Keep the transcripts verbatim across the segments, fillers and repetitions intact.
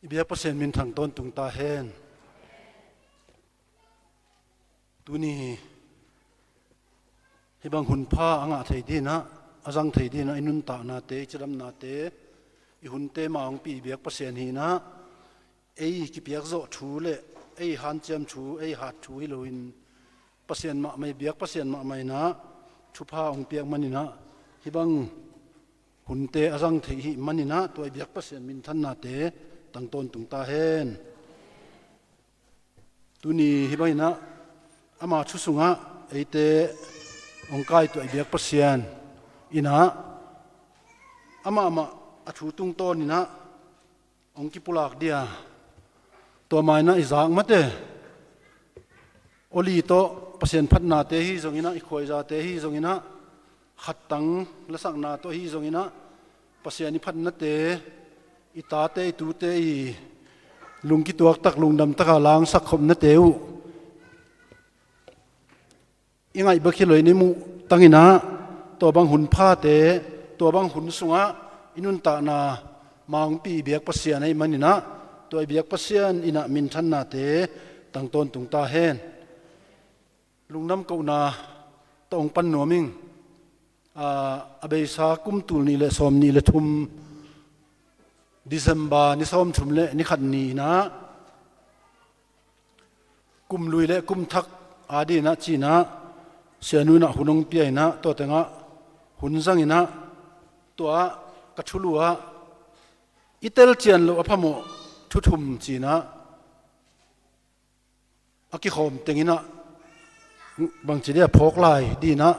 I biak Pasian minthang tawntung ta hen. Tuni hih bang hun pha a ngah thei dinah, a zang thei dinah i nuntaknate, i cidamnate, i hunte mah hong pi i biak Pasian hinah, ei kipiak zawh thu le ei hanciam thu, ei hat thu hi loin, Pasian mahmah i biak Pasian mahmah inah thupha hong piak maninah, hih bang hunte a zang thei hih maninah tua i biak Pasian minthannate tang tawntung ta hen. Tuni hih banginah ama thu sungah eite hong kai tua i biak Pasian inah amah amah a thu tungtawninah hong kipulak dia. Tua mainah i zak mate oli tawh Pasian phatnate hi zonginah, i khuaizate hi zonginah, khattang lasakna tawh hi zonginah, Pasian i phatnate, i tate i tute i lungkituaktak lungdamtaka langsak khopnate uh i ngaih bek hi loin i muh tanginah, tua bang hun phate, tua bang hun sungah i nuntakna mah hong pi i biak Pasian ahih maninah, tua i biak Pasian inah minthannate tang tawntung ta hen. Lungdam kohna tawh hong pan nuam ing. A, a beisa kum tul nih le sawm nih le thum, December ni sawm thum le ni khat ni inah, kum lui le kum thak a dinah cinah, sianu inah hun hong pia inah, tua tengah hun zanginah, tua ka thulu ah i telcian loh a phamawh thu thum cinah, a kikhawm tenginah, bangci dia phawk lai dinah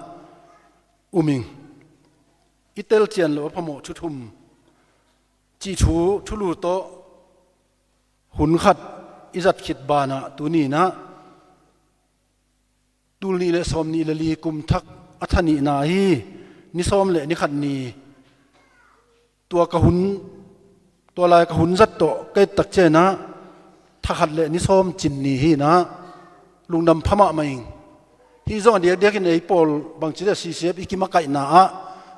um ing. I telcian loh a phamawh thu thum cih thu, thulu tawh hun khat i zat khit banah, tuni inah tul nih le sawm nih le li kum thak a tha nihna hi, ni sawm le ni khat ni. Tua ka hun, tua lai ka hun zat tawh ka et tak cianah tha khat le ni sawm cin ni hinah, lungdam pha mahmah ing. Hih zong a diakdiakin ei pawl bangci dia C C F i kimakaihna ah,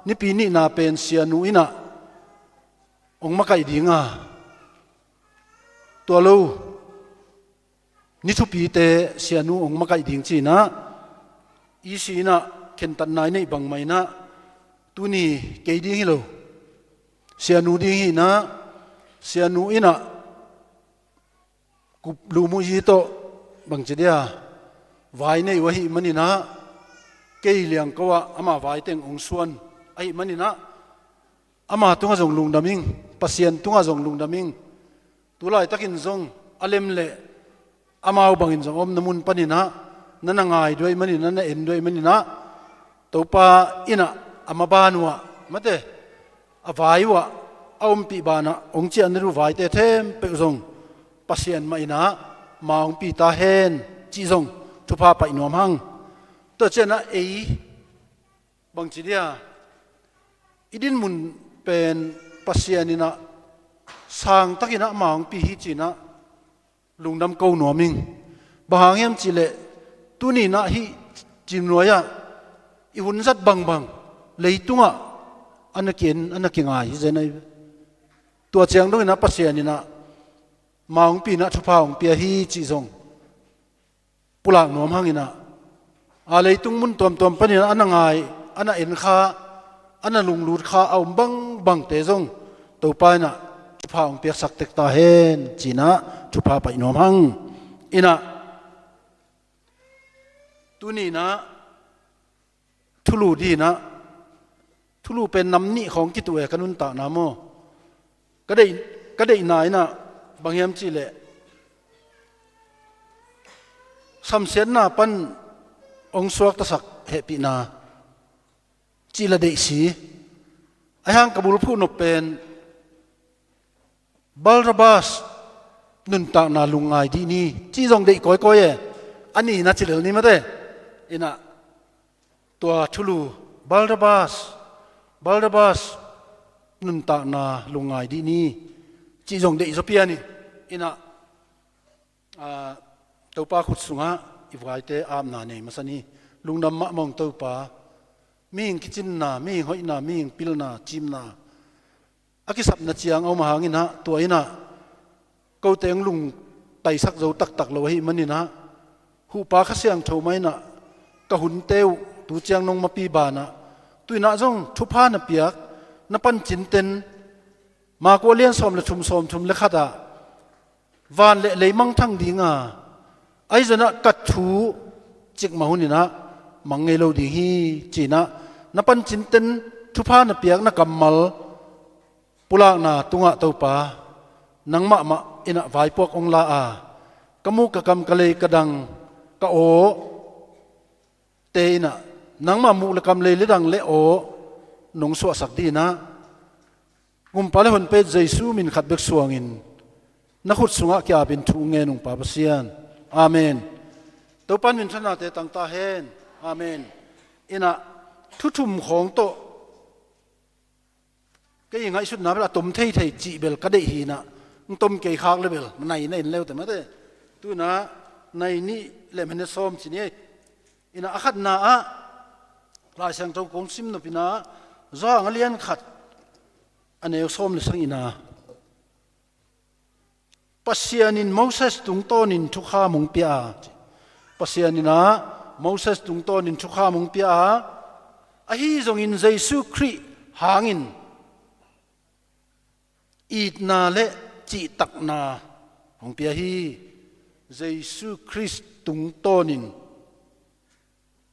nipi nihna pen sianu inah hong makaih dinga, tua lo ni thupite sianu hong makaih ding cinah, i sinah khentatna i neih bangmah inah, tuni kei ding hi lo, sianu ding hinah, sianu inah kup lumuyi tawh bangci dia vai nei uh ahih maninah, kei liangko ah ama vaiteng hong suan ahih maninah, ama tungah zong lungdam ing, Pasian tungah zong lungdam ing. Tulaitakin zong a lem le amau bangin zong omna mun paninah, na na ngai duai maninah, na en duai maninah, Topa inah a maban uhah mate, a vai uhah a ompih banah hong ciahna duh vaite thempeuh zong Pasian mah inah mah hong pi ta hen cih zong thupha paih nuam hang. Tua cianah ei bangci dia i dinmun pen Pasian inah sangtakinah mah hong pi hi cinah lungdam ko nuam ing. Bang hang hiam cihleh, tuni inah hih cimnuai-ah i hun zat bangbang leitungah a na ki-en, a na kingai hi zen ahi. Tua ciang donginah Pasian inah mah hong pi inah thupha hong pia hi cih zong pulak nuam hanginah, a leitung mun tuamtuam paninah a na ngai, a na en kha, a na lunglut kha a om bangbangte zong Topa inah thupha hong piaksak tek ta hen cinah thupha paih nuam hang. Inah tuni inah thulu dinah, thulu pen nam nih khawng kituh e ka nuntakna maw. Ka deih, ka deihna inah bang hiam cihleh, samsiatna pan hong suaktasak hehpihna cih la deih si. Ahi hang ka bulphuh nop pen Barnabas nuntakna lungngai dih ni cih zong deih kawikawi e. A ni inah ci lel ni mate. Inah tua thulu, Barnabas, Barnabas nuntakna lungngai dih ni cih zong deih zaw pian in. Inah, a, Topa khut sungah i vaite apna nei masa ni. Lungdam mahmah ung Topa. Mihing kicinna, mihing hoihna, mihing pilna, cimna a kisapna ciang a om a hanginah, tua inah kote hong lungtaisak zo taktak lo ahih maninah, huhpa Kha Siangtho mah inah ka hunte uh tu ciang nong mapi banah, tuinah zong thupha na piak, na pancinten, Marku a lian sawm le thum, sawm thum le khatah, van le lei mangthang dinga, ahi zonah ka thu cikmah huninah mang ngei lo ding hi, cinah, na pancinten thupha na piak na kammal pulakna tungah Topa, nangmah mah inah vaipuak hong la a, ka muk ka kam ka lei ka dang ka aw te inah, nangmah muk le kam lei le dang le aw nong suahsak dinah, Gumpa le Honpa Jesu min khat bek suangin na khut sungah kiapin thu ngen ung Pa Pasian. Amen. Topan minthanna te tangta hen. Amen. Inah, thu thum khawng tawh kei ngaihsutna bel a tom theithei cih bel ka deih hinah, ng tom kei khak le bel nai na in leute mate. Tunah nai nih le minute sawm ci ni. Inah, a khatna ah Lai Siangtho kong sim nopinah, Johan a lian khat, a neu sawm le sagihna, Pasian in Moses tungtawnin thukham hong pia a, Pasian inah Moses tungtawnin thukham hong pia a, ahi zongin Jesu Khrih hangin itna le cihtakna hong pia hi. Jesu Khrist tungtawnin,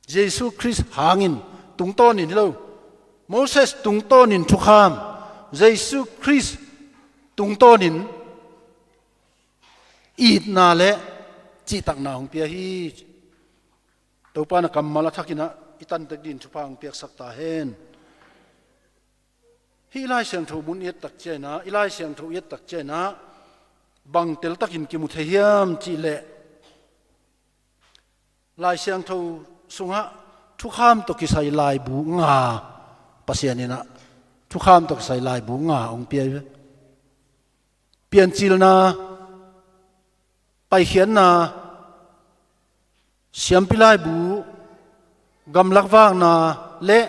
Jesu Khrist hangin, tungtawnin hi lo, Moses tungtawnin thukham, Jesu Khrist tungtawnin itna le cihtakna hong pia hi. Topa na kammal a thakinah i tantek din thupha hong piaksak ta hen. Hih i Lai Siangtho mun i et tak ciangah, i Lai Siangtho i et tak ciangah, bang teltakin kimu thei hiam cihleh, Lai Siangtho sungah thukham tawh kisai laibu nga, Pasian inah thukham tawh kisai laibu nga hong pia hi ve. Piancilna, paikhiatna, siampi laibu, gamlak vakna le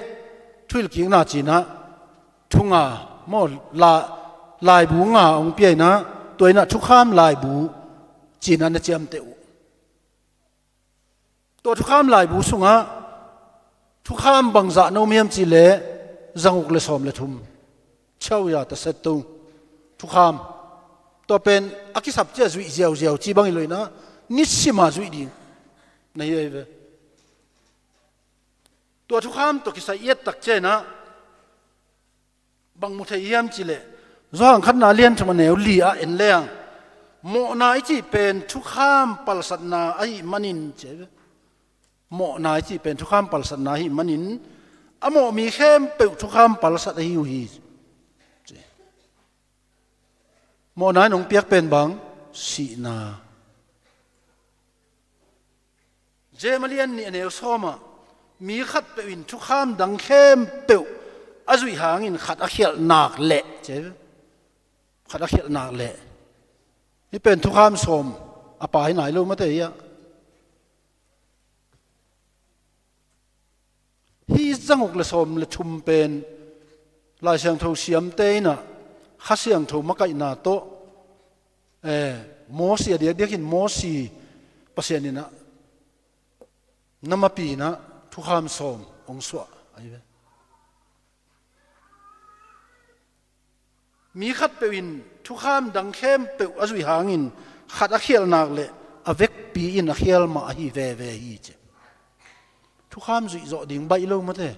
thuhilhkikna cinah thu nga, maw, la, laibu nga hong pia inah, tua inah thukham laibu cinah na ciamteh uh. Tua thukham laibu sungah thukham bangzah na om hiam cihleh, zanguk le sawm le thum. Chau ya ta set to. Thukham. Tua pen a kisap ciah zuih ziauziau ci bang hi lo inah, nisima zuih ding na hi ahi ve. Tua thukham tawh kisai i et tak ciangah bang mu thei hiam cihleh, Johan khatna lian thum a neu li ah en leng, mawhna i cih pen thukham palsatna ahih manin ci ahi ve. Mawhna i cih pen thukham palsatna ahih manin, a mawh mi khempeuh thukham palsat ahi uh hi, ci. Mawhna in hong piak pen bang, sihna. James a lian nih a neu sawmah, mi khatpeuh in thukham dang khempeuh a zuih hangin khat a khialh nak leh, ci, khat a khialh nak leh. Hih pen thukham sawm a pa hi nai lo mate hi ah. Hih zanguk le sawm le thum pen Lai Siangtho siamte inah Kha Siangtho makaihna tawh, eh, Mosi a diakdiakin Mosi Pasian inah na mapi inah thukham sawm hong suah ahi ve. Mi khatpeuh in thukham dang khempeuh a zuih hangin khat a khialh nak leh a vekpi in a khial mah ahi veve hi, ci. Thukham zuih zawh ding baih lo mate.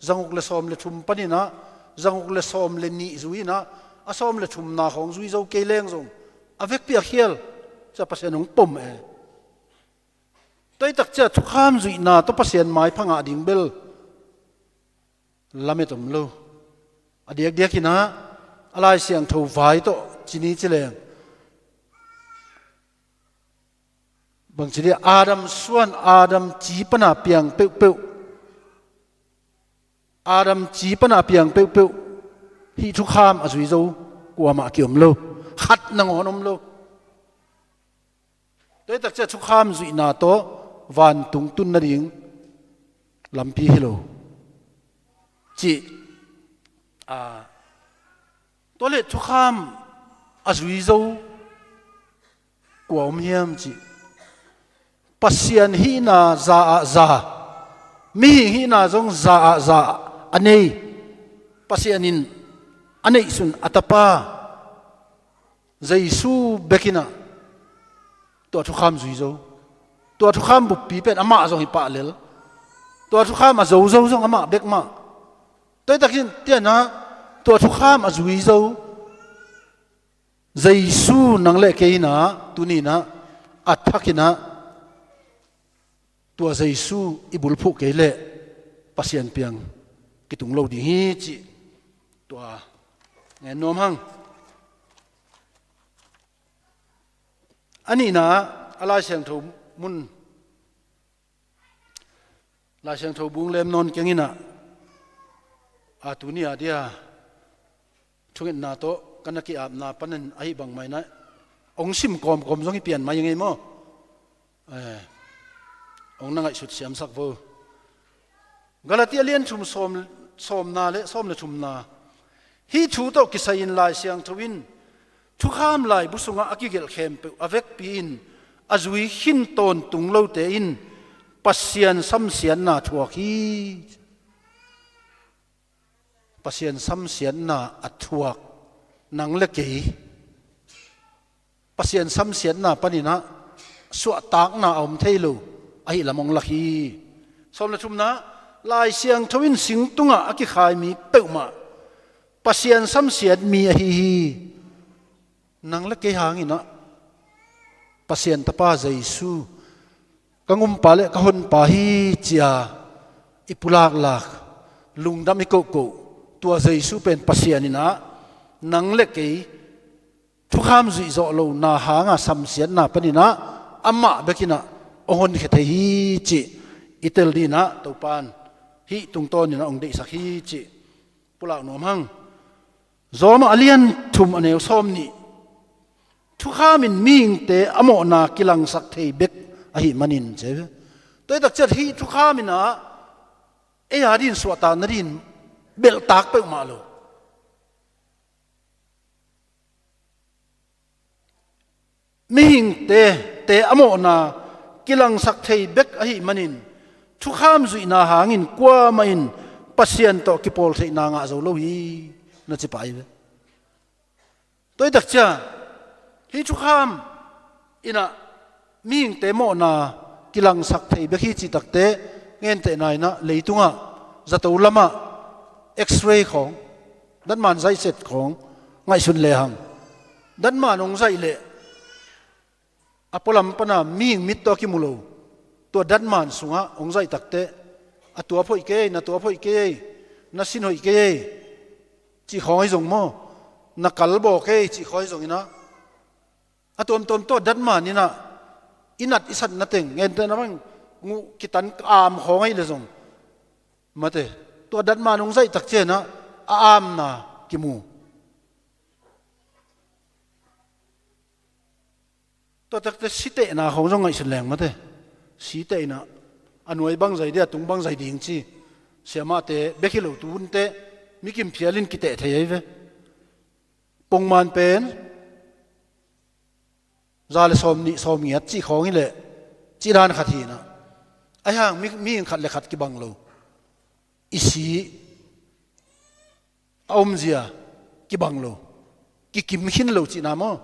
Zanguk le sawm le thum paninah zanguk le sawm le nih zui inah a sawm le thumna khawng zui zo kei leng zong a vekpi a khial, ci a Pasian hong pom e. Tua hi tak ciah thukham zuihna tawh Pasian maipha ngah ding bel lamet om lo. A diakdiakinah a Lai Siangtho vai tawh ci ni ci leng, bangci dia, Adam suan, Adam ci pana piang peuhpeuh, Adam ci pana piang peuhpeuh hih thukham a zui zo kuamah kiom lo. Khat nangawn om lo. Tua hi tak ciah thukham zuihna tawh vantung tun nading lampi hi lo, cih. A, tua leh thukham a zui zo Kua om hiam cih, Pasian hihna za ah za, mihing hihna zong za ah za a nei, Pasian in a neihsun a Tapa Jesu bek in ah tua thukham zui zo. Tua thukham buppi pen amah zong hi pah lel. Tua thukham a zo zo zong amah bek mah. Tua hi takin tianah tua thukham a zui zo Jesu nang le kei in ah, tuni in ah, a thak in ah, tua Jesu i bulphuh kei leh Pasian piang kitung lo ding hi cih tua ngen nuam hang. A nihna, a Lai Siangtho mun, Lai Siangtho bung lem nawn keng in ah, a tuni a dia thungetna tawh ka na ki-apna panin ahi bangmah in ah, hong sim kawmkawm zong hi pian mai ngei maw? Eh, hong na ngaihsut siamsak vo. Galati a lian thum sawm, sawmna le sawm le thumna. Hih thu tawh kisai-in Lai Siangtho in thukham laibu sungah a kigelh khempeuh a vekpi-in a zui khin tawntung lote in Pasian samsiatna thuak hi. Pasian samsiatna a thuak nang le kei, Pasian samsiatna panin ah suahtakna a om thei lo ahi lam hong lak hi. Sawm le thumna, Lai Siangtho in singtungah a kikhai mi peuhmah Pasian samsiat mi ahi hi. Nang le kei hangin ah Pasian Tapa Jesu ka ngumpa le ka honpa hi cia i pulaklak, lungdam i kohkoh, tua Jesu pen Pasian in ah nang le kei thukham zuih zawh lo na hanga samsiatna panin ah amah bek in ah hong honkhia thei hi cih i tel dingin ah Topa in hih tungtawn in ah hong deihsak hi cih pulak nuam hang. Rom a lian thum a neu sawm nih. Thukham in mihingte a mawhna kilangsak thei bek ahih manin, ci hi ve. Tua hi tak ciang hih thukham in ah ei a dingin suahtakna dingin belhtak peuhmah lo. Mihingte, te a mawhna kilangsak thei bek ahih manin, thukham zuihna hangin kuamah in Pasian tawh kipawltheihna ngah zo lo hi, na ci pah hi ve. Tua hi tak ciang hih thukham in ah mihingte mawhna kilangsak thei bek hi cih takteh, ngentehna in ah leitungah zato lamah X-ray khawng, datman zaihset khawng ngaihsun lehang, datman hong zaih leh a pualam pana mihing mit tawh a kimu lo tua datman sungah hong zaih takteh, a tuap hoih kei, na tuap hoih kei, na sin hoih kei, cih khawng ahi zong maw, na kalbaw kei cih khawng ahi zongin ah, a tuamtuam tua datman in ah i nat i satna teng, ngentehna bang nguh kitan ka am khawng ahih leh zong, mate, tua datman hong zaih tak ciang ah a amna kimu. Tua takteh sitehna khawng zong ngaihsun leng, mate. Siteh in ah a nuai bang zai ding, a tung bang zai ding ci. Siamahte bek hi lo, tu hunte mi kimphial in kiteh thei ahi ve. Pongman pen za le sawm nih, sawm ngiat cih khawng hi leh, cih dan khat hi in ah, ahi hang mi, mihing khat le khat kibang lo. I si a omzia kibang lo, kikim khin lo cihna maw?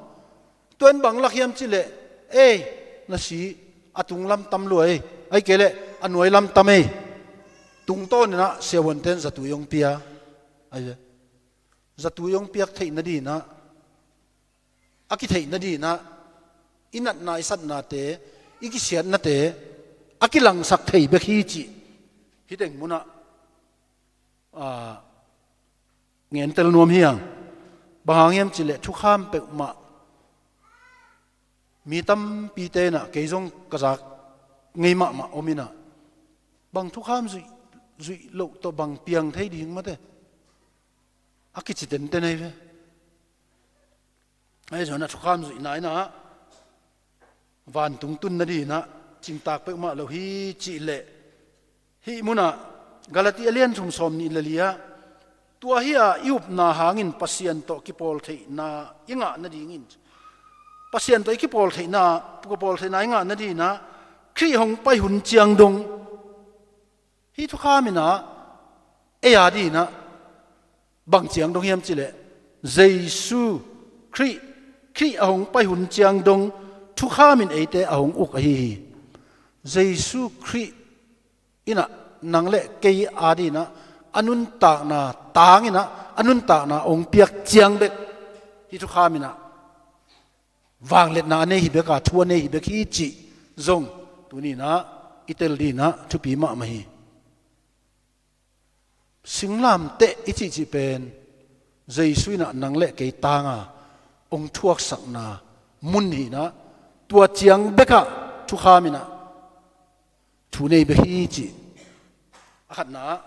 Tua in bang lak hiam cih leh, ei, na si a tung lam tam lua ei, ahih kei leh a nuai lam tam ei. Tungtawn in ah siavuante'n zatui hong pia. Ahi ve. Zatui hong piak theihna dingin ah, a kitheihna dingin ah, i natna i satnate, i kisiatnate a kilangsak thei bek hi cih hih teng munah, aa, ngentel nuam hi hang. Bang hang hiam cih leh thukham peuhmah mi tampite in ah, kei zong ka zak ngei mahmah om in ah, bang thukham zuih, zuih loh tawh bang piang thei ding, mate, a kici tenten ahi ve. Ahi zongin ah thukham zuihna in ah vantung tun nadingin ah cingtak peuhmah lo hi cih leh, hih munah Galati a lian thum sawm nih le li ah, tua hi a i upna hangin Pasian tawh kipawltheihna i ngah nadingin, Pasian tawh i kipawltheihna, kipawltheihna i ngah nadinah Khrih hong pai hun ciang dong hih thukham inah ei a dinah bang ciang dong hiam cileh, Jesu Khrih, Khrih a hong pai hun ciang dong thukham in eite a hong uk ahi hi. Jesu Khrih inah nang le kei a dinah a nuntakna, tang inah a nuntakna hong piak ciang bek hih thukham inah vangliatna a nei hi bek a, thu a nei hi bek hi cih zong tuninah i tel dinah thupi mahmah hi. Singlamteh i cihcih pen Jesu inah nang le kei tanga hong thuaksakna mun hinah, tua ciang bekah thukham inah thu nei bek hi cih a khatna ah.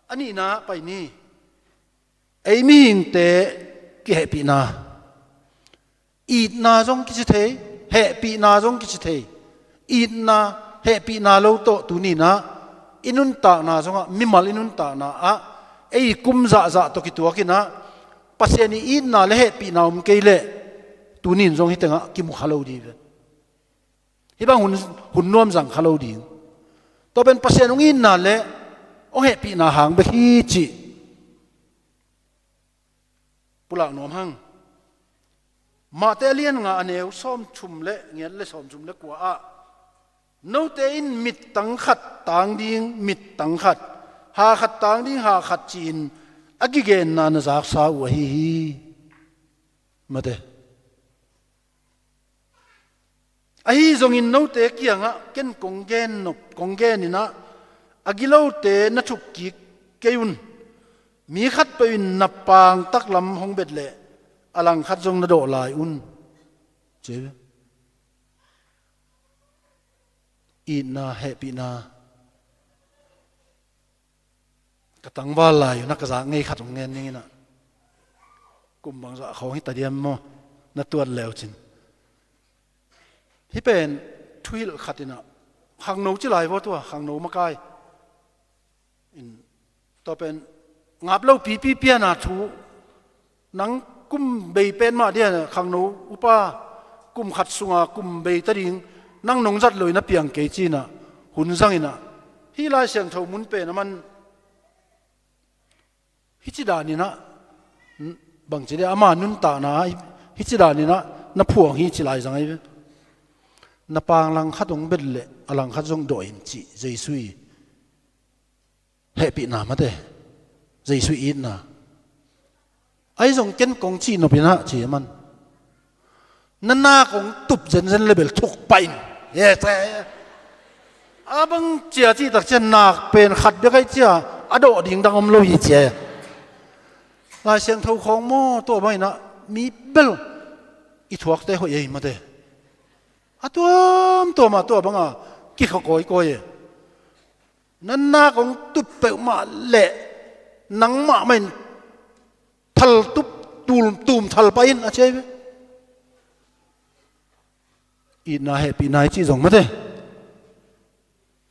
A nihna pai ni. Ei mihingte kihehpihna, itna zong kici thei, hehpihna zong kici thei. Itna, hehpihna lo tawh tuninah i nuntakna zongah, mimal i nuntakna ah ei kum zahzah tawh kituakinah Pasian i itna le hehpihna om kei leh tunin zong hih tengah kimu kha lo ding ve. Hih bang hun, hun nuam zang kha lo ding. Tua pen Pasian hong itna le hong hehpihna hang bek hi cih pulak nuam hang. Matthai a lian nga, a neu sawmthum le ngiat le sawmthum le kua ah, note in mittang khat tang ding mittang khat, ha khat tang ding ha khat ci-in a kigenna na zaksa uh ahi hi. Mate. Ahi zongin note kiangah ken kong gen nop, kong gen inah a gilote na thukkik kei un. Mi khatpeuh in na pang taklam hong bet leh a langkhat zong na dawh lai un. Ci ve. Itna, hehpihna. Ka tangval lai uh na ka zak ngei khat hong ngen ning inah. Kum bangzah khawng hi ta diam maw? Na tuat leucin. Hih pen thuhilh khat inah, khangno ci lai vaw tua, khangno makai in, tua pen ngap lo pipi piana thu, nang kum bei pen mah dia khangno upa, kum khat sunga kum bei ta ding, nang nong zat lo in a piang kei cinah, hun zang inah, hih Lai Siangtho mun pen a man, hih ci daninah, bangci dia ama nuntakna, hih ci daninah na phuang hi ci lai zang ahi ve. Na pang langkhat hong bet leh a langkhat zong dawh in cih Jesu i hehpihna mate. Jesu i itna. Ahi zong ken kong cih nop inah ci a man. Na nak hong tup zenzen le bel thuk pah in. Ye, cia, ye. A bang cia cih tak cia nak pen khat bek ahi cia, a dawh ding dang om lo hi cia. Lai Siangtho khawng maw, tua bang inah mi bel i thuakte hoih ahi mate. A tuamtuam ah tua banga kikha kawikawi e. Na nak hong tup peuhmah leh nangmah mah in thal tup, tum, tum thal pah in a ci ahi ve. Itna, hehpihna i cih zong mate.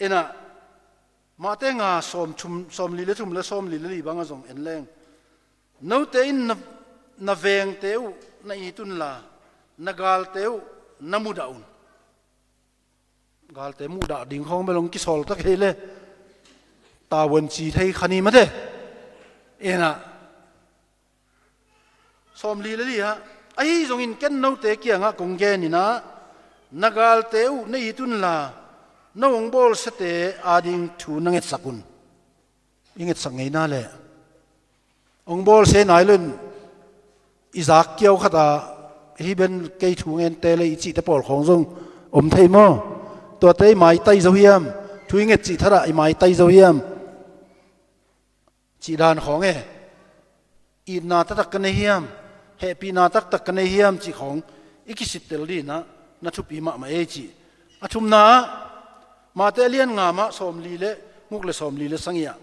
Inah, Matthai nga sawm thum, sawmli le thum le sawmli le li bangah zong en leng, note in na, na vengte uh na it unla, na galte uh na mudah un. Galte muhdah ding khawng bel hong kisawl tak hi le, tavuan ci thei kha ni mate. Inah, sawmli le li ah, ahi zongin ken note kiangah kong gen inah, na galte uh na it unla, no hong bawlsiate ading thu na ngetsak un. I ngetsak ngeina leh hong bawlsia nai lo in i zak kiau khat ah, hih ben kei thu ngente le i cihte pawl khawng zong om thei maw? Tuate i maitai zo hiam? Thu i nget cih thadah i maitai zo hiam? Cih dan khawng e. Itna taktak ka nei hiam? Hehpihna taktak ka nei hiam? Cih khawng i kisittel dinah na thupi mahmah ei cih. A thumna ah, Matthai a lian nga mah sawmli le guk le sawmli le sagih ah,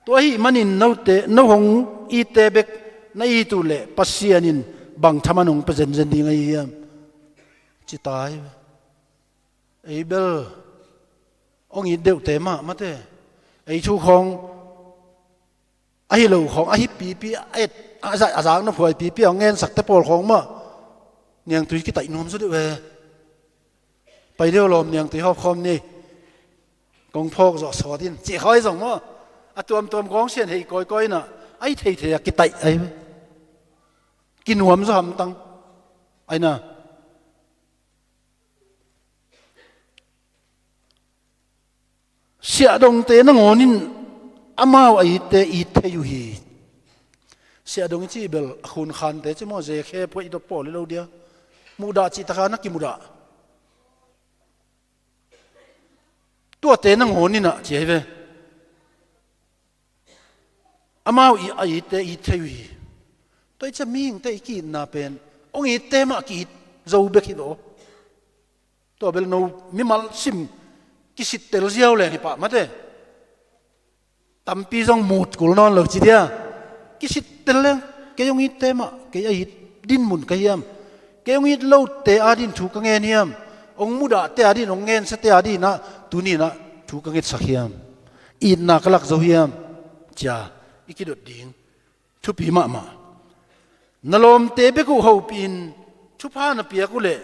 tua ahih manin note, no hong itte bek na it uh leh Pasian in bang thaman hong pia zenzen ding ahi hiam? Ci tai. Ei bel hong it deuhte mah mate. Ei thu khawng ahi lo khawng, ahi pipi a et, a za-, a zakna phuai pipi a hong ngensakte pawl khawng mah Niangtui kitaih nuam zaw deuh e. Pai deuh lawm, niangtui hawpkhawm ni. Kong phawk zawh sawt in cih khawng zong maw, a tuamtuam gawng sian hei kawikawi inah, ai theithei a kitaih ahi ve. Kinuam zaw hamtang. Aina, siahdongte nangawn in amau a itte it thei uh hi. Siahdong i cih bel a khunkhante ci maw, zekhe phuai i dop pawl hi lo dia. Muhdah cih taka na kimuhdah. Tuate nangawn inah ci ahi ve. Amau i a itte it thei uh hi. Tua i ciah mihingte i ki-itna pen hong itte mah ki-it zo bek hi lo. Tua bel no mimal sim kisittel ziau leng hi pah mate. Tampi zong mut kul nawn lo ci dia. Kisittel leng, kei hong itte mah kei a it dinmun ka hiam? Kei hong it lote adin thu ka ngen hiam? Hong mudahte adin, hong ngensate adinah tuni inah thu ka ngetsak hiam? Itna ka lak zo hiam? Cia i kidot ding thupi mahmah. Na lawmte bek uh hopih in thupha na piak uh leh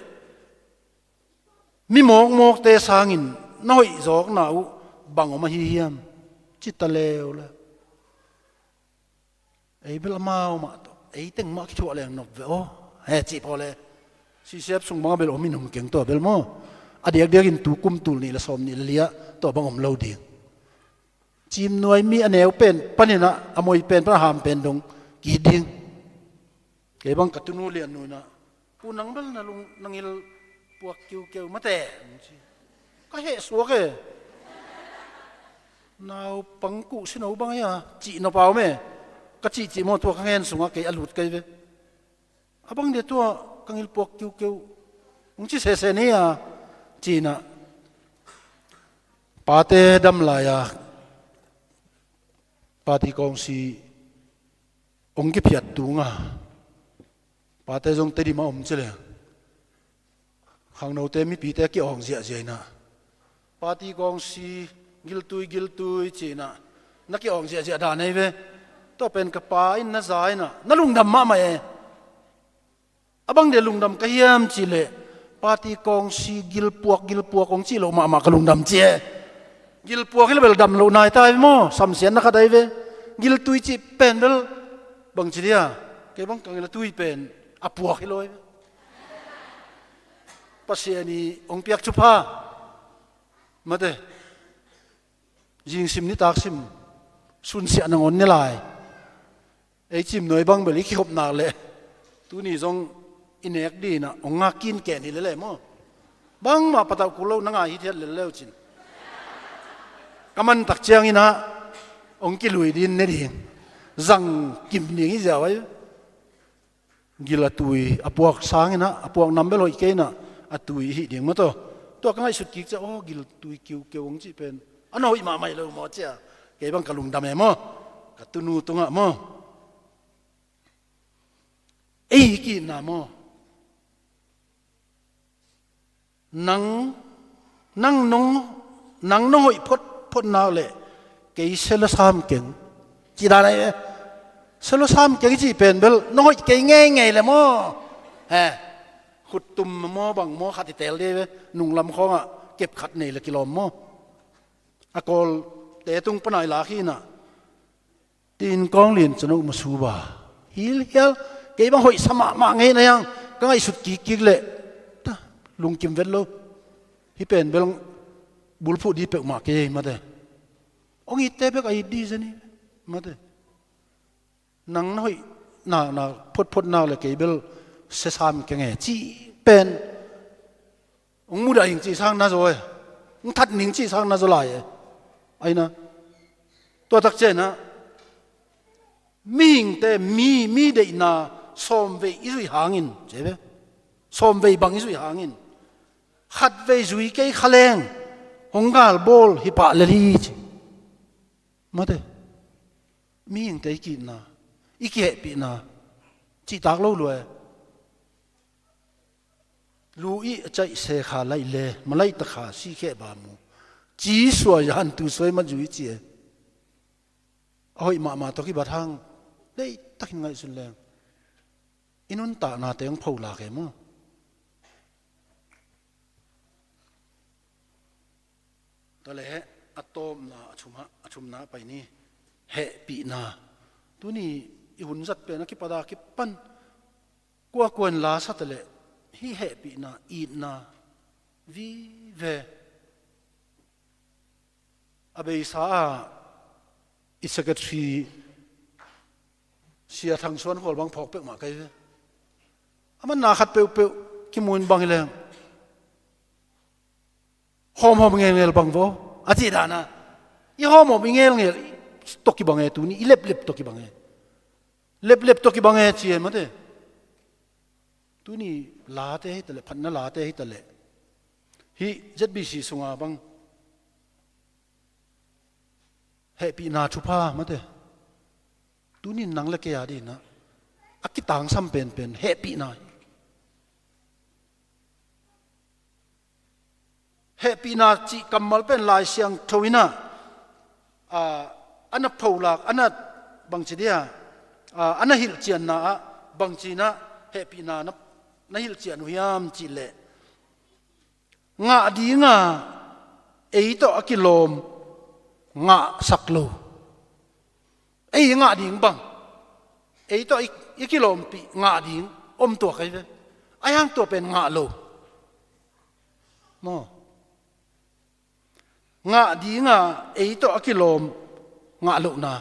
mi mawkmawkte sangin na hoih zawkna uh bang om ahi hiam? Ci ta leuleu. Ei bel amau mah tawh, ei teng mah kithuah leng nop ve aw, he cih pawl e. Sisiap sung banga bel om in om keng tua bel maw. A diakdiakin tu kum tul nih le sawm nih le li-ah tua bang om lo ding. Cimnuai mi a neu pen paninah a moi pen pan a ham pen dong ki-it ding. Kei bang ka tunu lian nu inah, "Pu, nang bel na lung, na ngil puak kiukeu mate," ci. Ka heh suak e. Naupang kuh sino bang ahi a, cih nop a om e. Ka cihcih maw, tua ka ngen sungah kei a lut kei ve. "A bang dia tua ka ngil puak kiukeu?" hong ci sese ni a, ci inah. Pate dam lai-a party kawngsi hong kiphiat tunga, pate zong Tedim a om ci leng, khangnote mipite a ki-awng ziahziah inah, party kawngsi giltui giltui ci inah na ki-awng ziahziah dan ahi ve. Tua pen ka pa in na za inah na lungdam mahmah e. A bang dia lungdam ka hiam cih leh, party kawngsi gilpuak gilpuak hong cih loh mahmah ka lungdam ci e. Gilpuak hi lo bel dam loh nai ta hi maw, samsiatna khat ahi ve. Giltui cih pen bel bangci dia, kei bang ka ngil a tui pen a puak hi lo ahi ve. Pasian i hong piak thupha mate. Zingsim nitak sim sunsiah nangawn ne lai. Ei cimnuai bang bel i kikhop nak leh tuni zong i nek dinah hong ngak kinken hi lele maw. Bangmah patauh kul lo na ngai hithiat lel leu cin. Ka mantak cianginah hong kilui din ne ding. Zang kim ding hi ziau ahi. Gil a tui a puak sanginah, a puak nam bel hoih kei inah, a tui i hih ding maw taw. Tua ka ngaihsut kik ciah, aw, giltui kiukeu hong cih pen a na hoih mahmah hi lo maw ciah. Kei bang ka lungdam e maw, ka tunu tungah maw. Ei ki-itna maw. Nang, nang nong, nang nong hoih photphot nak leh kei sia lo sam keng. Ci dan ahi ve. Sia lo sam keng i cih pen bel nong hoih kei ngeingei le maw. He. Khuttum maw bang maw khat i teel dih ve. Nunglam khawngah kep khat nei le kilawm maw. A kawlte tung panai lak hi inah. Tin kawng lin cun a um a suba. Hilhial, kei bang hoih sa mahmah ngei na hiang, ka ngaihsut kikkik leh. Ta, lungkim vet lo. Hih pen bel bulphuh dih peuhmah kei mate. Hong itte bek a it dih zen hi mate. Nang na hoih nak, nak photphot nak le kei bel sia sam keng e cih pen. Hong mudah ing cih sang na zaw e. Hong that ning cih sang na zaw lai e. Aina. Tua tak cianah mihingte mi, mi deihna sawmvei i zuih hangin, ci ve. Sawmvei bang i zuih hangin, khatvei zui kei kha leng hong galbawl hi pah lel hi ci. Mate. Mihingte i ki-itna, i kihehpihna cihtak lo lua e. Lu i a caih se kha laih le, ma laih ta kha si kheh ba mu. Ci suai a han tu suai ma zui ci e. A hoih mahmah tawh kibat hang, deihtakin ngaihsun leng. I nuntaknate hong pholak e maw. Tua leh a tawpna, a thumna, a thumna pai ni. Hehpihna. Tuni i hun zat pen a kipat a kipan kuakua in la sa taleh hih hehpihna, itna vive. A beisa ah i secretary Sia Thang Suan Khual bang phawk peuhmah ka hi ve. A manna khat peuhpeuh kimu in bang hi leng hawmhawm ngelngel bang vaw a cih dan a, i hawmhawm i ngelngel tawh kibang e, tuni i leplep tawh kibang e. Leplep tawh kibang e ci e mate. Tuni late hi taleh, phatna late hi taleh, hih Z B C sunga bang hehpihna thupha mate. Tunin nang le kei a dingin ah a kitangsam penpen hehpihna hi. Hehpihna cih kammal pen Lai Siangtho in ah, a, a na pholak, a na bangci dia, a, a na hilhcianna ah bangci in ah hehpihna na, na hilhcian uh hiam cih leh, ngah dinga ei tawh a kilawm ngahsak lo. Ei i ngah ding bang, ei tawh i, i kilawmpih ngah ding om tuak ahi ve. Ahi hang tua pen ngah lo. Maw? Ngah dinga ei tawh a kilawm ngah lohna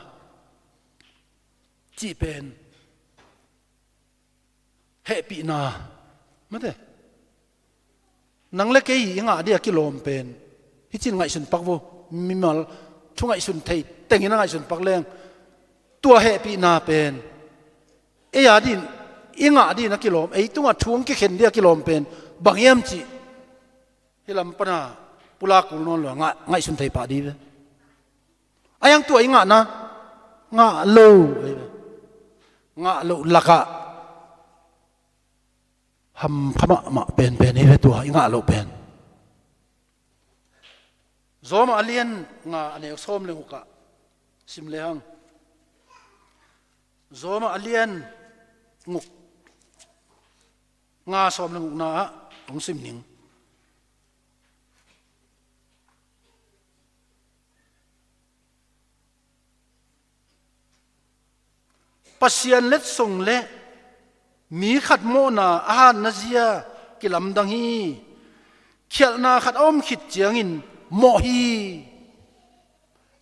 cih pen hehpihna mate. Nang le kei i ngah ding a kilawm pen, hih cin ngaihsun pak vo. Mimal thu ngaihsun thei tengin a ngaihsun pak leng, tua hehpihna pen ei a dingin, i ngah dingin a kilawm, ei tungah thu hong kikhen ding a kilawm pen bang hiam cih hih lam pana pulak kul nawn lo a ngah, ngaihsun thei pah ding ve. Ahi hang tua i ngahna ngah lo, ngah loh lakah hampha mahmah penpen hi ve tua i ngah loh pen. Rom a lian nga a neu sawm le guk ah sim lehang. Rom a lian guk, nga sawm le gukna ah hong sim ning. Pasian letsong le mi khat mawhna a hatna zia kilamdang hi. Khialhna khat a om khit ciangin mawh hi.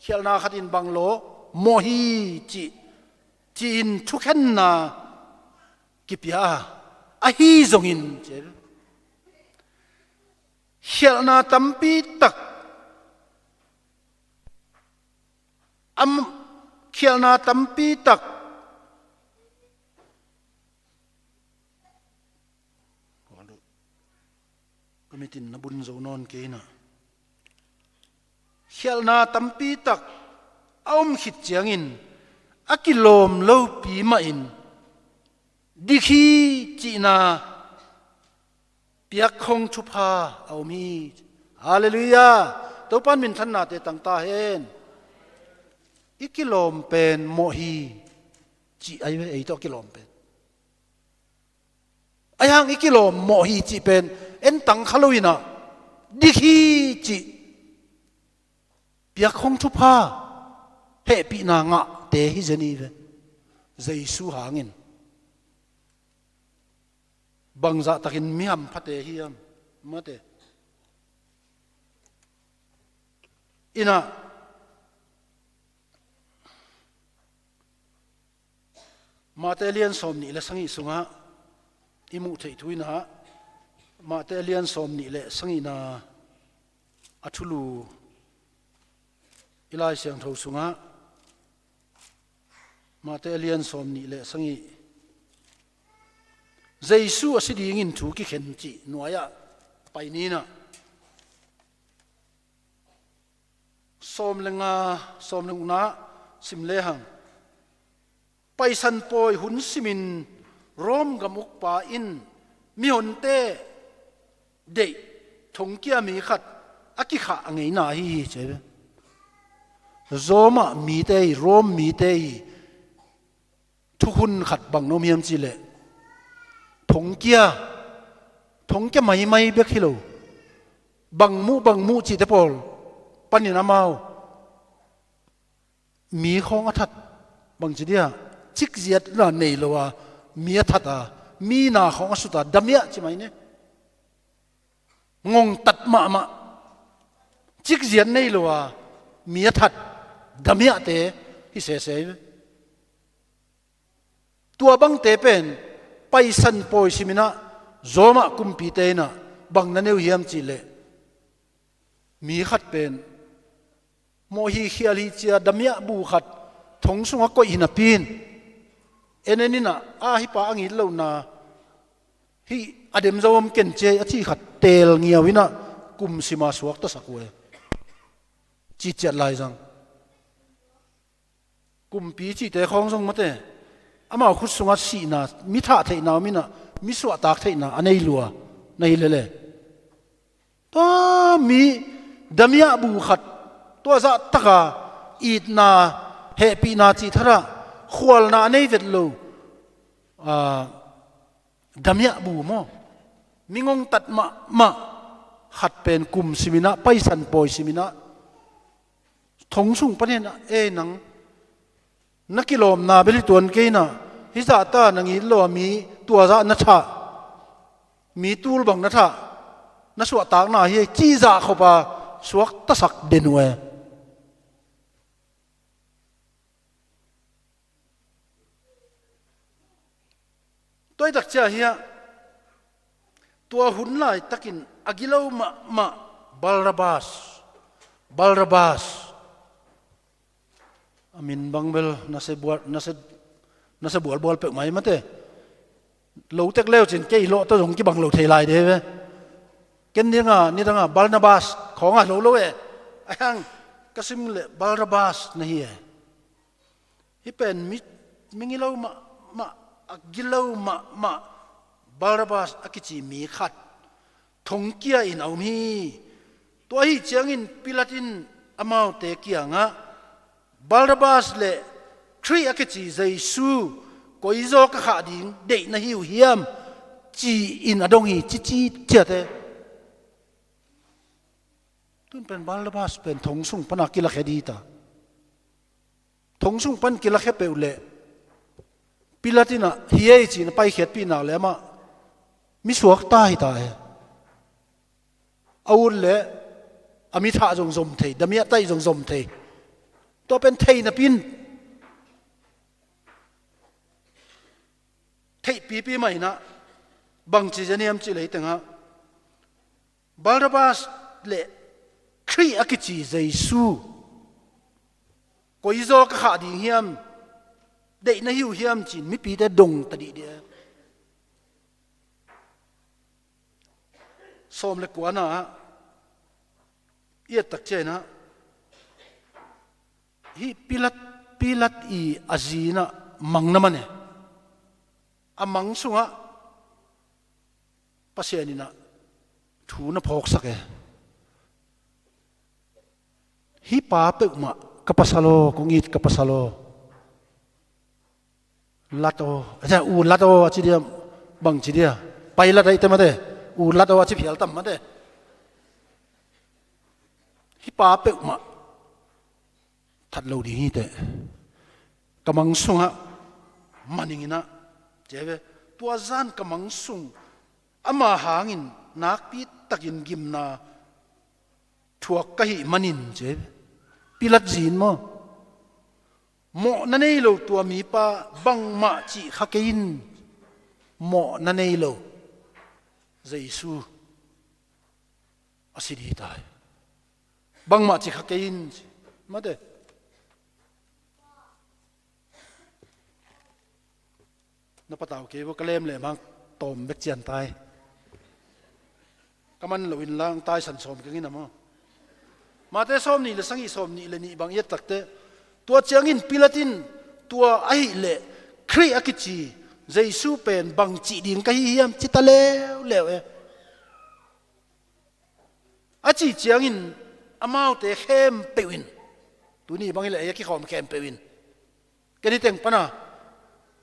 Khialhna khat in bang lo, mawh hi cih, ci-in thukhenna kipia a, ahi zongin, khialhna tampi tak, am, khialhna tampi tak, ka mitin na bun zo nawn kei na. Khialhna tampi tak a om khit ciangin a kilawm lopi mahin dik hi cihna piakkhong thupha a om hi. Halleluiah. Topan minthannate tangta hen. I kilawm pen mawh hi cih ahi ve, ei tawh a kilawm pen. Ahi hang i kilawm mawh hi cih pen en tang kha lo in ah dik hi cih piakkhong thupha, hehpihna ngahte hi zen hi ve. Jesu hangin bangzah takin mi hamphate hiam? Mate. In ah Mate lian sawm nih le sagih sungah i muh theih thu in ah, Mate lian sawm nih le sagihna a thulu i Lai Siangtho sungah, Mate lian sawm nih le sagih, Jesu a si dingin thu kikhen cih nuai-ah pai ni in ah, sawm le nga, sawm le gukna sim lehang. Paisan pawi hun simin Rom gam ukpa in mihonte deih thongkia mi khat a kikhah a ngeina ahi hi ci hi ve. Rom ah mite hi, Rom mite hi. Thukhun khat bang na om hiam cih leh, thongkia, thongkia maimai bek hi lo, bang muh bang muh cihte pawl panin amau mi khawng a that, bangci dia, cikziatna nei lo a mi a that a, mi na khawng a sut a, damiah ci mai ni. Ngongtat mahmah, cikziat nei lo a mi a that, damiahte hi sese hi ve. Tua bangte pen Paisan pawi siminah Roma kumpite inah bang na nei uh hiam cihleh, mi khat pen mawh hi khial hi cia damiah bu khat thong sungah koih hi napi in, en en inah a hih pa a ngit lohna hih a dem zo om ken cia a cih khat teel ngiau inah kum sima suaktasak uh e. Ciciat lai zang. Kumpi cihte khawng zong mate, amau khut sungah sihna, mi thah theihna om inah mi suahtak theihna a nei lua na hi lele. Tua mi damiah bu khat, tua zahtaka itna, hehpihna cih tharah khualna a nei vet lo, a, damiah bu maw, mi ngongtat mahmah khat pen kum siminah, Paisan pawi siminah thong sung panin ah, "Ei nang, na kilawmna bel hi tuan kei inah, hih zahta na ngit lo a mi tua zah na thah, mi tul bang na thah, na suahtakna hi ei," cih zah khop a suaktasak den uh e. Tua hi takciah hiah tua hun laitakin a gilo mahmah Barnabas, Barnabas, a min bang bel na se bual, na se, na se bualbual peuhmah hi mate. Lo tek leucin kei lawh tawh zong kibang lo thei lai de ve. Ken nidanga, nidanga Barnabas khawngah lo lo e. Ahiang ka sim leh Barnabas na hi e. Hih pen mi, mi gilo mahmah, a gilo mahmah Barnabas a kici mi khat thongkia in a um hi. Tua ahi ciangin Pilat in amaute kiangah, "Barnabas le Khrih a kici Jesu koizaw ka khah ding deih na hi uh hiam?" ci-in a dong hi, cici ciate. Tun pen Barnabas pen thong sung pana kilakhia dita. Thong sung pan kilakhia peuh leh Pilat inah hi ei ci-in a paikhiatpih nak leh amah mi suakta hita e. A ut leh a mi thah zong zom thei, damiah taih zong zom thei. Tua pen thei napi in theihpipi mah inah bangci zen hiam cih lei tengah Barnabas le Khrih a kici Jesu koizaw ka khah ding hiam, deih na hi uh hiam ci-in mipite dong ta dihdih e. Sawm le kuana ah i et takciang inah hih Pilat, Pilat i a zi inah mang na man e. A mang sungah Pasian inah thu na phawksak e. Hih pa peuhmah ka pasal aw, kong it ka pasal aw, lat aw, a cia u lat aw a ci dia, bang ci dia, pai lat a ite mate, u lat aw a ci phial tam mate. Hih pa peuhmah that lo ding hi teh. Ka mang sungah maning inah, ci ve, tua zan ka mang sung ama hangin nakpi takin gimna thuak ka hih manin, ci ve. Pilat zi in maw, mawhna nei lo tua mipa bangmah cih kha kei in, mawhna nei lo Jesu a si dih tai. Bangmah ci kha kei in, ci. Mate. Na patau kei vo, ka lem lem hang tawm bek cian tai. Ka man lo in lang taisan sawm keng in a maw. Mate sawm nih le sagih, sawm nih le nih bang i et takte, tua ciangin Pilat in tua ahih leh Khrih a kici Jesu pen bang cih ding ka hi hiam ci ta leuleu e. A cih ciangin amaute khempeuh in, tuni bang hileh ei a kikhawm khempeuh in, ken hi teng pana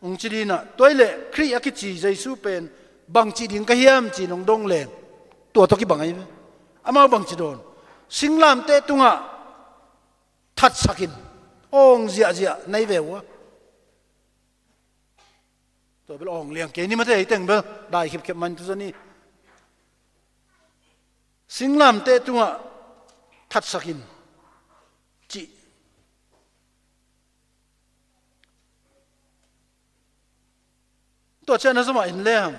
hong ci dinah, tua hileh Khrih a kici Jesu pen bang cih ding ka hiam ci-in hong dong leng, tua tawh kibang ahi ve. Amau bang ci dawn? Singlamteh tungah thatsak in, awng ziahziah nei ve uh a. Tua bel awng liang kei ni mate, ei teng bel dai khepkhep man tu zani. Singlamteh tungah thatsak in cih. Tua ciang a zomah en leng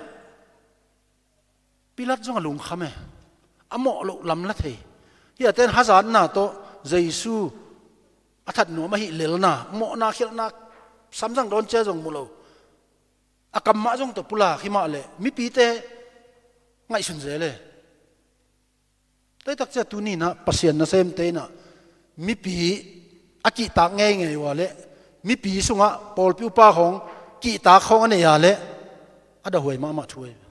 Pilat zong a lungkham e. A mawh loh lam la thei. Hiah ten hazatna tawh Jesu a that nuam ahih lelna, mawhna khialhna samzang dawn cia zong mu lo. A kam mah zong tawh pulak hi mah leh mipite ngaihsun zel e. Taitak cia tuni inah Pasian nasemte inah mipi a kihtak ngeingei uh a leh mipi sungah pawlpi upa khawng kihtak khawng a nei a leh a dahhuai mahmah thu ahi.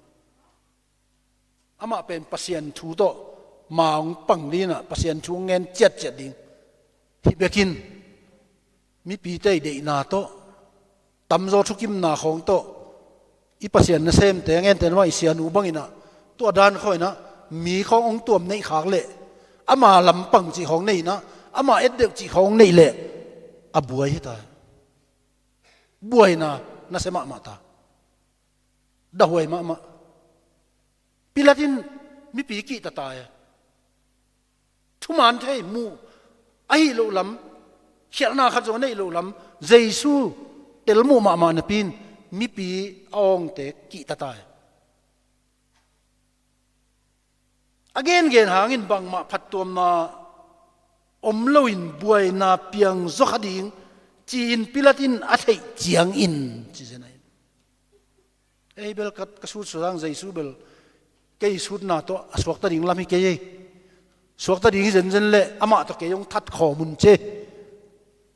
Amah pen Pasian thu tawh ma hong pang ding inah Pasian thu hong ngen ciatciat ding. Hih bekin mipite i deihna tawh, tamzaw thukimna khawng tawh, i Pasian nasemte, a ngente namah i sianu bang inah tua dan khawng inah mi khawng hong tuam neih khak leh ama lampang cih khawng nei inah ama etdeuh cih khawng hong neih leh a buai hi ta. Buaina nasia mahmah ta. Dahhuai mahmah. Pilat in mipi kihta ta e. Thuman thei muh ahi loh lam, khialhna khat zong a neih loh lam, Jesu tel muh mahmah napi in mipi a awngte kihta ta e. A gengen hangin bangmah phattuamna om loin buaina piang zaw kha ding ci-in Pilat in a theih ciangin ci zen ahi. Ei bel ka, ka sut suang Jesu bel kei sutna tawh a suakta ding lam hi kei ei. Suakta ding hi zenzen leh amah tawh kei hong that khawm un ci.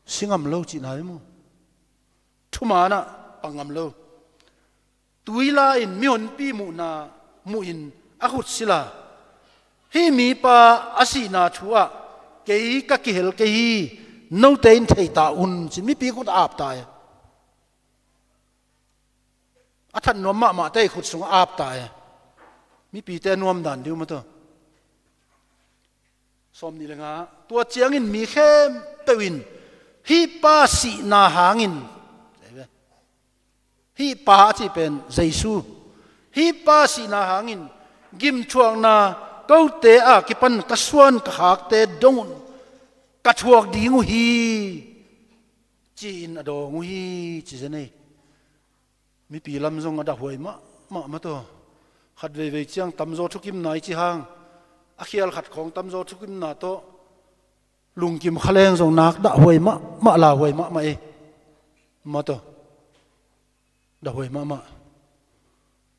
Si ngam lo cihna hi maw? Thumanah pang ngam lo. Tuila in mihonpi muhna muhin a khut sila, hih mipa a sihna thu ah kei ka kihel kei hi, note in thei ta un ci-in mipi khut a ap ta e. A that nuam mahmahte ih khut sungah ap ta e. Mipite a nuam dan ding uh maw tawh. Sawm nih le nga. Tua ciangin mi khempeuh in hih pa sihna hangin, hih pa a cih pen Jesu, hih pa sihna hangin gimthuakna kote a kipan ka suan ka khakte dong un ka thuak ding uh hi, ci-in a dawng uh hi, ci zen ei. Mipi lam zong a dahhuai mahmah maw tawh. Khat veivei ciang tamzaw thukimna i ci hang, a khial khat khawng tamzaw thukimna tawh lungkim kha leng zong nak dahhuai mahmah, lauhuai mahmah ei. Maw tawh. Dahhuai mahmah.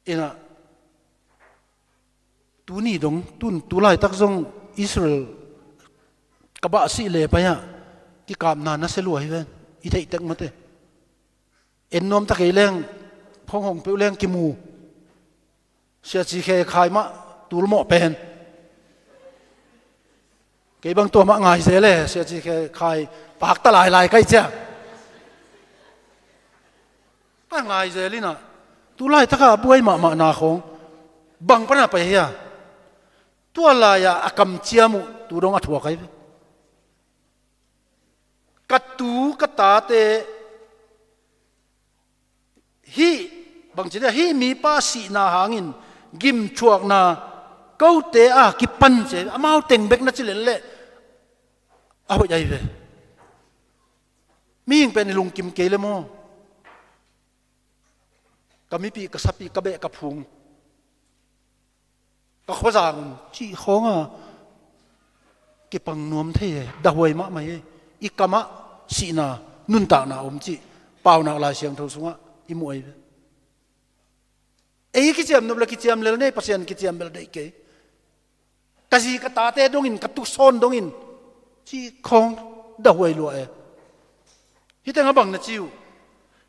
Inah tuni dong, tun, tu laitak zong Israel ka bah sih le pai-ah kikapna nasia lua hi ven. I theih tek mate. En nuam ta kei leng, phonghong peuh leng kimu. Sia Ci Khe Khai mah tul mawh pen. Kei bang tua mah ngai zel e, Sia Ci Khe Khai pakta lailai kai cia. A ngai zel inah, tu laitaka a buai mahmahna khawng bang pana pai hia? Tua lai-ah a kamciam uh tu dong a thuak ahi ve. Ka tu ka tate hih, bangci dia, hih mipa sihna hangin gimthuakna kote a kipan ci, amau teng bek na ci lel leh a hoih ahi ve. Mihing pen i lungkim kei le maw? Ka mipi, ka sapi, ka beh, ka phung, ka khuazang un cih khawnga kipang nuam thei e, dahhuai mahmah e. I kamah sihna, nuntakna om cih Paunak Lai Siangtho sungah i muh ahi ve. Ei kiciam nop le kiciam lel nei, Pasian kiciam bel deih kei. Ka zi ka tate dongin, ka tusawn dongin cih khawng dahhuai lua e. Hih teng a bang na ci uh?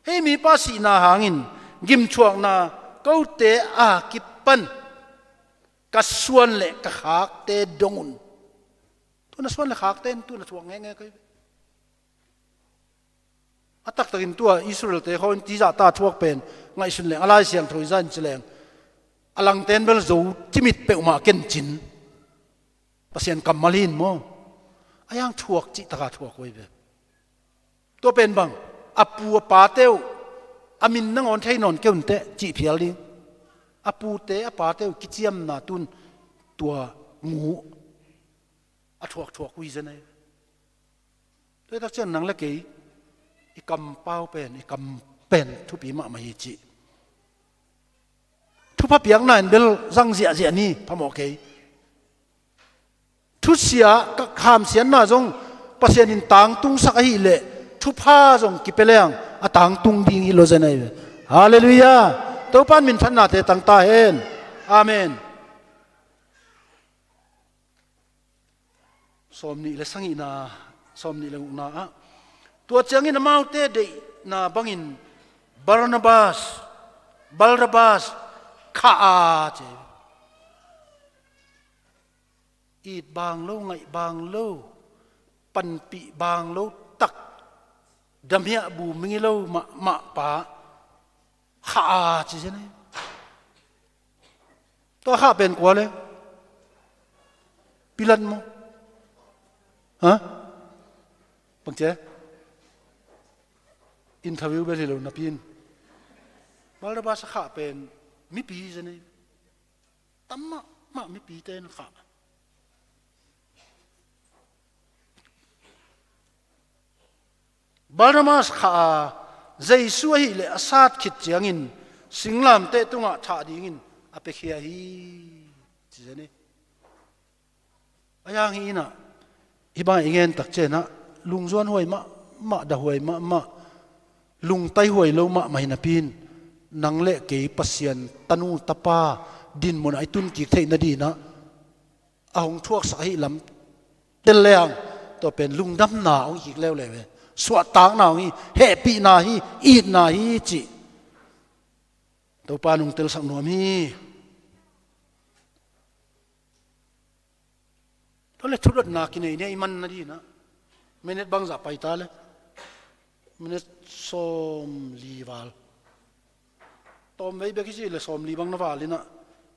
Hih mipa sihna hangin gimthuakna kote a kipan ka suan le ka khakte dong un. Tu na suan le khakte in tu na thuak ngenge kai. A taktakin tua Israel-te khawng in tizahta thuak pen ngaihsun leng, a Lai Siangtho i zah in ci leng, a langten bel Zo cimit peuhmah kencin Pasian kammal hi in maw? A hiang thuak cih taka thuak huai ve. Tua pen bang, a pu a pate uh a min nangawn thei nawn kei un teh cih phial ding. A pute a pate uh kiciamna tun tua ngu a thuak thuak uh hi zen ahi. Tua hi tak ciang nang le kei i kampau pen, i kam pen thupi mahmah hi cih thupha piakna in bel zang ziahziah ni, phamawh kei. Thusia, ka hamsiatna zong Pasian in tangtungsak ahih leh thupha zong kipia leng a tangtung ding hi lo zen ahi ve. Halleluiah. Topan minthanna te tang ta hen. Amen. Sawmnih le sagihna, sawmnih le gukna ah, tua ciangin amaute deihna bangin Barnabas, Barnabas khah a ci. It bang lo, ngaih bang lo, panpih bang lo tak, damiah bu ming lo mahmah pa khah a ci zen ahi. Tua khah pen kua le? Pilat maw? Ha? Bang ci a? Interview bel hi lo napi in. Barnabas a khah pen mipi hi zen ahi. Tam mahmah mipite in khah. Barnabas khah a, Jesu ahih leh a sat khit ciangin singlamteh tungah thah dingin a piakhia hi ci zen hi. A hiang hi inah, hih bang i ngen tak cianah lungzuan huai mahmah, dah huai mahmah, lungtai huai lo mahmah hi napi in, nang le kei Pasian tanu tapa dinmunah i tun kik theih nadinah a hong thuaksak ahih lam tel leng, tua pen lungdamna hong kik leuleu e. Suahtakna hong hi, hehpihna hi, itna hi cih Topa in hong telsak nuam hi. Tua le thudotna kinei nia i man nadinah minit bangzah pai ta le? Minit sawmli val. Tawmvei bek i cih le sawmli bang na val inah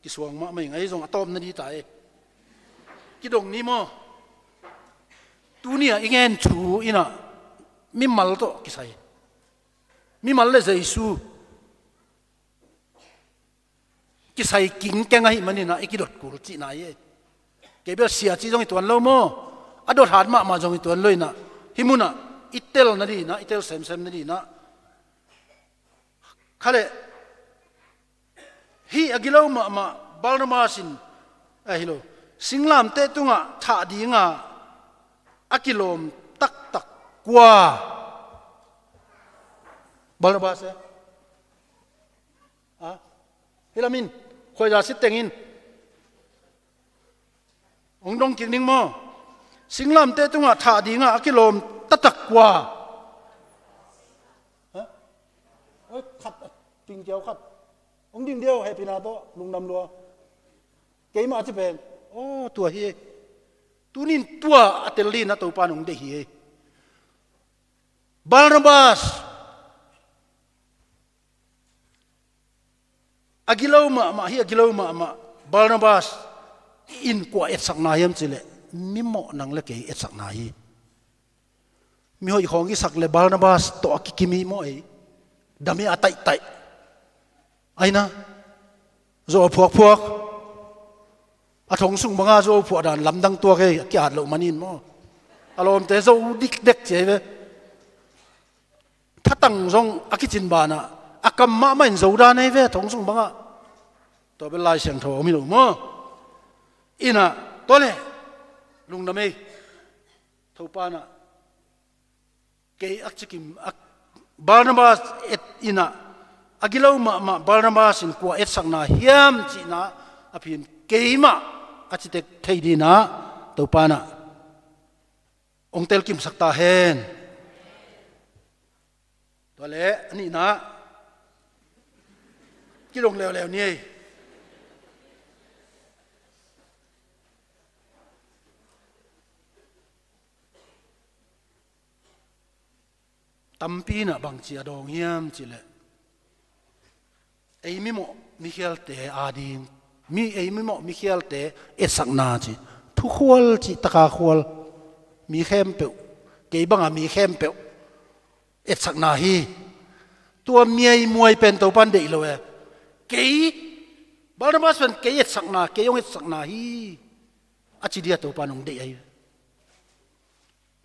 kisuang mahmah ing. Ahi zong a tawpna di ta e. Kidong ni maw? Tuni-ah i ngen thu inah mimal tawh kisai, mimal le Jesu kisai kingkeng ahih maninah i kidot kul cihna hi. Kei bel sia cih zong i tuan lo maw? A dot hat mahmah zong i tuan lo inah, hih munah i tel nadinah, i tel semsem nadinah. Khaleh hih a gilo mahmah Barnabas in, eh, hi lo, singlamteh tungah thah dinga a kilawm taktak kua? Barnabas e. A, hih lamin khuaiza sit tengin hong dong kik ning maw? Singlamteh tungah thah dinga a kilawm taktak kua? Ha? Oi, khat, tingkiau khat. Hong ding diau, hehpihna tawh lungdam lua. Keimah a ci pen, aw, tua hi. Tunin tua a tel dinah Topa in hong deih hi. Barnabas. A gilo mahmah hi, a gilo mahmah. Barnabas in kua etsakna hiam cih leh, mimawh nang le kei etsakna hi. Mihoih khawng i sak le Barnabas tawh a kikim hi maw ei? Damiah a taihtaih. Aina, zo a phuakphuak. A thong sung banga zo phuah dan lamdang tuak ei, a ki-at loh manin maw? A lawmte zo dikdek ci ei ve. Thatang zong a kicin banah a kam mahmah in zo dan ei ve, thong sung bangah. Tua bel Lai Siangtho a om hi lo maw? Inah, tua le, lungdam ei. Topa inah kei a cikim, a, Barnabas et inah, a gilo mahmah Barnabas in kua etsakna hiam cihna a phin keimah a citek thei dinah Topa inah hong telkimsak ta hen. Tua le, a nihna, kidong leuleu ni ei. Tampi inah bangci a dawng hiam cih leh, ei mimawh mikhialte ading, mi, ei mimawh mikhialte etsakna ci. Thukhual cih taka khual. Mi khempeuh, kei banga mi khempeuh etsakna hi. Tua miaimuai pen Topan deih lo e. Kei, Barnabas pen kei etsakna, kei hong etsakna hi, a ci dia Topan hong deih ahi.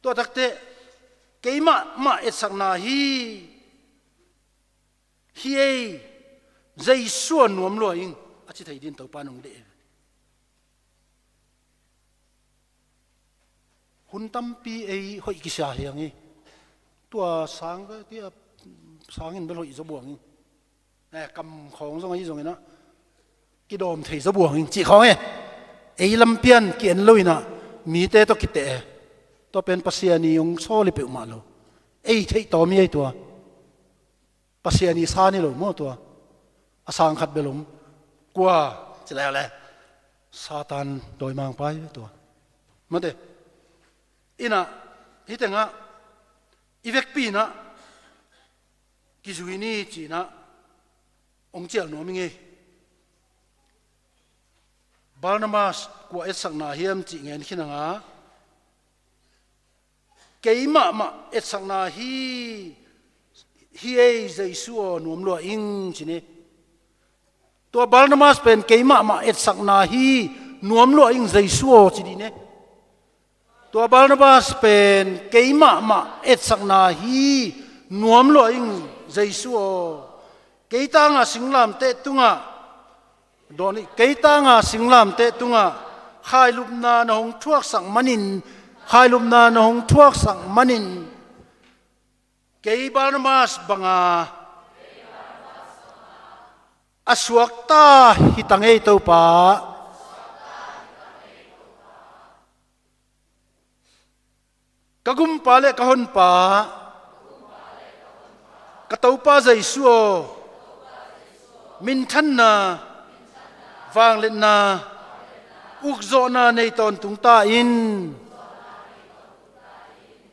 Tua takte, keimah mah etsakna hi, hi ei, Jesu a nuam lua ing, a ci thei din Topan hong deih ahi. Hun tampi ei hoih kisia hiang hi. Tua sang ka tia, sangin bel hoih zaw buang hi. Eh, kam khawng zong ahi zongin ah kidawm thei zaw buang hi cih khawng e. Ei lampian ki-en lo in ah mite tawh kiteh e. Tua pen Pasian i hong sawl hi peuhmah lo. Ei theih tawm hi ei tua. Pasian i san hi lo maw tua. A sang khat bel om. Kua ci lai le Satan dawimangpa hi tua. Mate. In ah, hih tengah i vekpi in ah kizui ni ci-in ah hong cial nuam ing ei. Barnabas kua etsakna hiam cih ngen khin a nga, keimah mah etsakna hi, hi ei Jesu aw nuam lua ing ci ni. Tua Barnabas pen keimah mah etsakna hi, nuam lua ing Jesu aw ci dih ni. Tua Barnabas pen keimah mah etsakna hi, nuam lua ing Jesu aw. Kei tanga singlamteh tungah, dawni, kei tanga singlamteh tungah khailupna na hong thuaksak manin, khailupna na hong thuaksak manin, kei Barnabas banga a suakta hi ta ngei Topa. Ka gumpa le ka honpa, ka Topa Jesu aw, minthanna, vangliatna, ukzawhna nei tawntung ta in.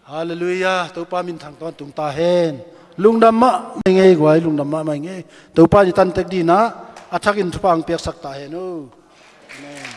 Halleluiah, Topa minthang tawntung ta hen. Lungdam mahmah ing ei guai, lungdam mahmah ing ei. Topa in i tantek dih in ah a thakin thupha hong piaksak ta hen o. Amen.